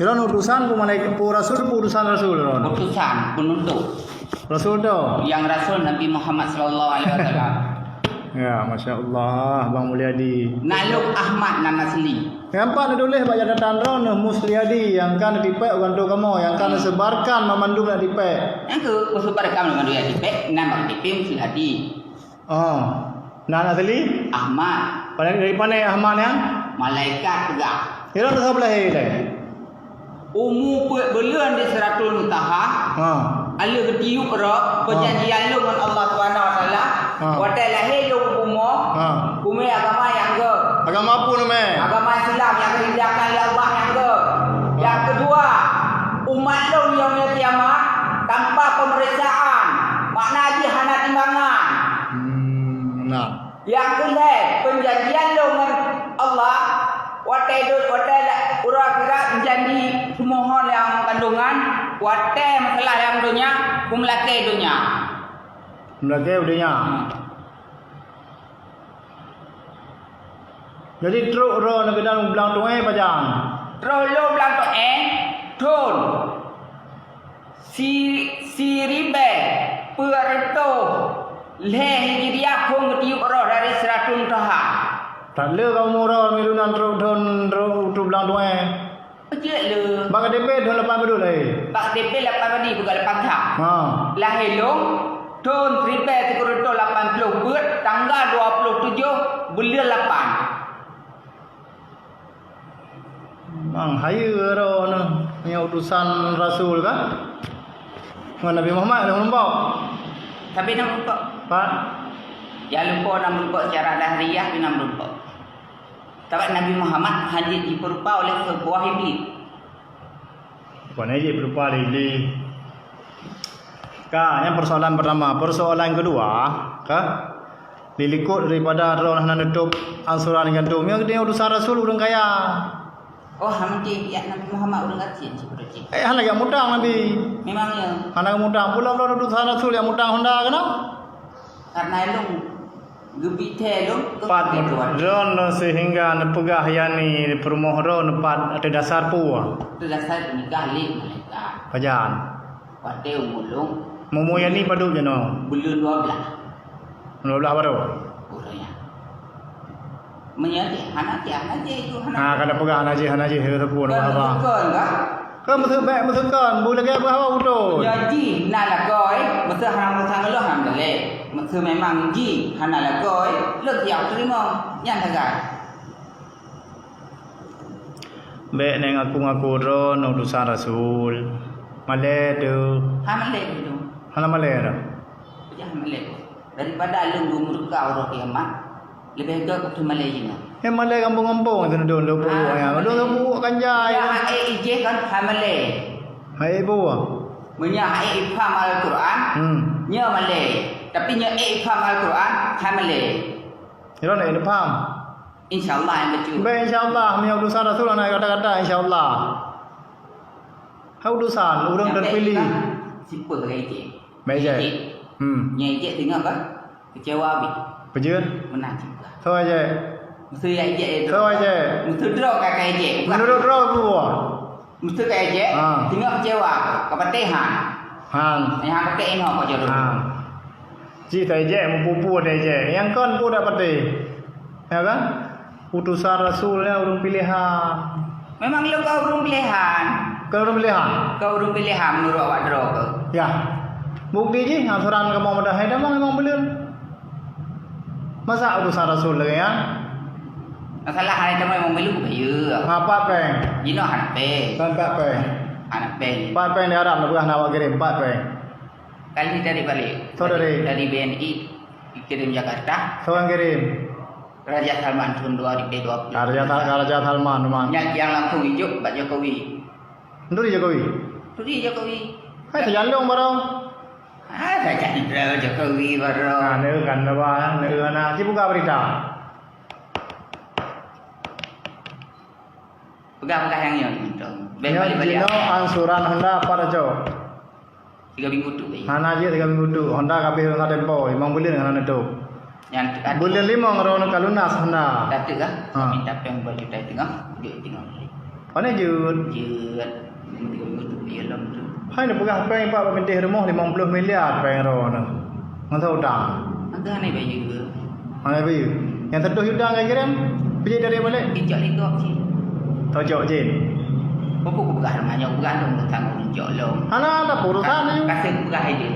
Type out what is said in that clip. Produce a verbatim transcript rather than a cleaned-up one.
Droeneuh utusan peue malaikat, peue rasul, peue utusan rasul droeneuh? Utusan, penuntut. Rasul tu? Nyang rasul Nabi Muhammad sallallahu alaihi wasallam. Ya, Masya Allah, Bang Mulyadi. Naluk Ahmad nan asli. Nyang pat neutuléh bak catatan droeneuh Musliadi nyang ka neutipék u kantô kamoe, nyang ka neusebarkan banmandum neutipék. Nyang keuh neusebarkan banmandum neutipék, nan bak K T P Musliadi. Oh. Nan asli? Ahmad. Pada dari mana Ahmad nyan? Malaikat peugah. Kira tu saboh lahé lé. Umu peuet buleuen di Sidratul Muntaha. Ha. Aleuh geutiyueb roh, ha, peujanjian lôn ngon Allah Subhanahu Wa Taala. Ha. Watée lahé lôn u bumoe, ha, kumé agama nyang göt. Agama peue namé? Agama Islam nyang geuhindakkan lé Allah nyang göt. Nyang keudua, umat lôn yaumul kiamat tanpa pemeriksaan, makna jih hana timbangan. Hmm, nah. Nyang keulhée, peunjanjian lôn ngon Allah, watée dot, watée la-, uroe akhirat janji seumoho lam kandungan, watée meusalah lam donya, kumeulakée donya. Meulakée donya. Hmm. Jadi trok droeneuh keunan u blang tueng pajan? Trok lôn blang tueng thon. Si-, siribée peuet reutôh lhée Hijriah phon geutiyueb roh dari Sidratul Muntaha. That le kamoe uroe milu nan trok thon, trok u blang tueng. Jeuet le. Bak K T P thon lapan padum lahé? Bak K T P lapan padum, bukan lapan thon. Ha. Lahé lôn thon siribée sikureueng reutôh lapan ploh peuet, tanggal dua ploh tujoh buleuen lapan. Memang hayeue droeneuh nyoe utusan rasul kan? Ngon Nabi Muhammad lôn lumpok. Sabe na meurumpok. Pat? Ya lumpok na meurumpok secara lahiriah pih na meurumpok. Sabab Nabi Muhammad hana jipeurupa oleh seubuah iblis. Bukan jipeurupa lé iblis. Ka, nyan persoalan pertama. Persoalan kedua, ka? Dilikot daripada droeneuh hana neutôb angsuran gandom. Nyang geutanyoe utusan rasul ureueng kaya. Oh, hana mungken jak Nabi Muhammad ureueng gasien sibeudôh jih. Eh, hana jak mutang Nabi. Memang ya. Hana mutang. Pula-pula utusan rasul jak mutang Honda keunoe? Karena lôn geubi thée lôn keu Pat kebutuhan. Droeneuh sehingga neupeugah yani peurumoh droeneuh pat ateueh dasar peue? Ateueh dasar peunikah lé malaikat. Pajan? Watée umu lôn. Umu yani padub jinoe? Buleuen dua blaih. Dua blaih baru? Uroe nyan. Meunyoe jih, hana jih, hana jih itu, hana. Ha, ka tapeugah hana jih, hana jih, ka teupeue, hana haba. Kon, ka? Ka meuseuk bék meuseukon, bu lagée peugah haba beutôi. Meunyoe jih na lakoe, meuseu hana meusalah, alhamdulillah. Meuseu memang jih hana lakoe, lôn siap teurimong. Nyan sagai. Bék neng aku-ngaku droeneuh utusan rasul. Malée teuh. Hana malée teuh. Hana malée teuh. Peue jih hana malée teuh. Daripada lôn geumurka uroe kiamat, leubeh gét keu malée jinoe. Nyan malée gampông-gampông teuh dôn, dôn peuruek nyan. Dôn peuruek kan jai. Nyan hak ék ijeh kan hana malée. Hak ék peue? Meunyoe hak ék ipham Al-Quran, hmm, nyoe malée. Tapi nyoe ék ipham Al-Quran, hana malée. Droeneuh ék neupaham? Insya Allah nyang beutôi. Bék insya Allah, meunyoe utusan rasul hana kata-kata insya Allah. Hai utusan, ureueng terpilih. Nyang bék iba, sipeue lagée jih. Bék jih. Jih. Hmm. Nyang jih teungoh bah, kecewa bih. Peujeuet? Meunan cit bah. Soe jih? Meuseu jak jih. Soe jih? Meuseu droe ka ka jih. Menurut droe peue? Meuseu ka jih, ha, teungoh kecewa, ka patéh han. Han. Nyang patéh inoe ka jodoh. Han. Cit tajak, meupupu tajak. Nyang kon peue dak patéh. Ya kan? Utusan rasul nyan ureueng pilehan. Memang lôn ka ureueng pilehan. Ka ureueng pilehan? Ka ureueng pilehan meunurot awak droe keuh. Ya. Bukti jih, angsuran kamoe meudah hai damang memang buleuen. Masa utusan rasul lagée nyan? Masalah hai kamoe memang buleuen, ya. Ha, pat péng? Jinoe hana péng. Kan pat péng? Hana péng. Pat péng di Arab na peugah na awak kirém, pat péng. Kali dari balik. Soe dari? Dari B N I, dikirim Jakarta. Soe nyang kirim? Raja Salman tahun dua ribu dua puluh. Raja Sal-, Raja Salman, Salman. Nyang, nyang langsung ijok bak Jokowi. Nuri Jokowi? Nuri Jokowi. Hai, tajandong baroe. Ah, tajandong Jokowi baroe. Nah, neu kan, neu kan, neu kan. Ci buka berita. Peugah-peugah nyang nyoe, Bintong. Beh, nyoe balik-balik. Jinoe angsuran Honda pat aco? Tiga minggu tu, Beh. Hana jeuet tiga minggu tu. Honda ka abéh rhona tempo, limong buleuen hana neutôb. Nyang teuka tu. Buleuen limong droeneuh ka lunas Honda. Ka teuka? Ha. Minta péng dua juta teungoh, duek teungoh. Pane jeuet? Jeuet. Meuteumé tupi lom tu. Hai neupeugah péng Pak bak pinteh rumoh limong ploh miliar péng droeneuh. Ngon soe utang? Agak ni bayeue. Hana bayeue. Nyang seratus juta ka kirém, pijak dari balik. Ijak lé gop cit. Tojok cit. Peue kupeugah rumoh nyoe, peugah lom tanggung jawab lom. Hana ada urusan nyoe. Kasih peugah aja.